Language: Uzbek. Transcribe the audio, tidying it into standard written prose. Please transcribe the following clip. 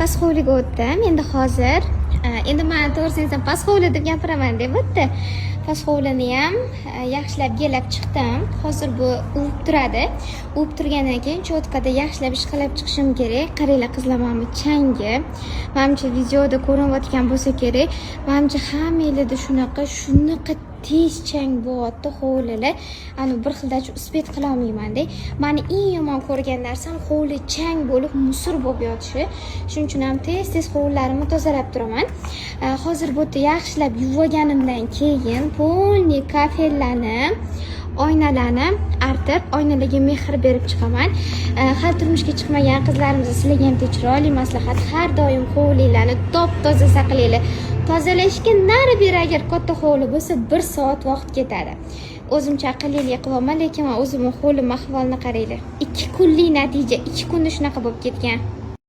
Past hovliga o'tdim. Endi hozir endi man, to'g'risini aytsam, past hovli deb gapiraman deb o'tdi. Past hovlini ham yaxshilab gelab chiqdim. Hozir bu uvib turadi. Uvib turgandan keyin чётка da yaxshilab ishqalab chiqishim kerak. Qaranglar, qizlar, mana bu changi. Manimcha, videoda ko'rinayotgan bo'lsa kerak. Manimcha, hammanglarda shunaqa, shunaqa tez chang bo'lyapti hovlilar. Ani bir xildachi успеть qilolmaymanda. Mani eng yomon ko'rgan narsam hovli chang bo'lib, мусор bo'lib yotishi. Shuning uchun ham tez tez hovlilarimni tozalab turaman. Hozir bu yerda yaxshilab yuvganimdan keyin полный kafellarni, oynalarni artib, oynalarga mehr berib chiqaman. Hali turmushga chiqmagan qizlarimiz, sizlarga ham bitta chiroyli maslahat: har doim hovlilarni top toza saqlanglar. Tozalashga nari beri, agar katta hovli bo'lsa, bir soat vaqt ketadi. O'zimcha aqllilik qilyapman, lekin man o'zimni hovlim ahvolini qaranglar. 2 kunlik natija, 2 kunda shunaqa bo'lib ketgan.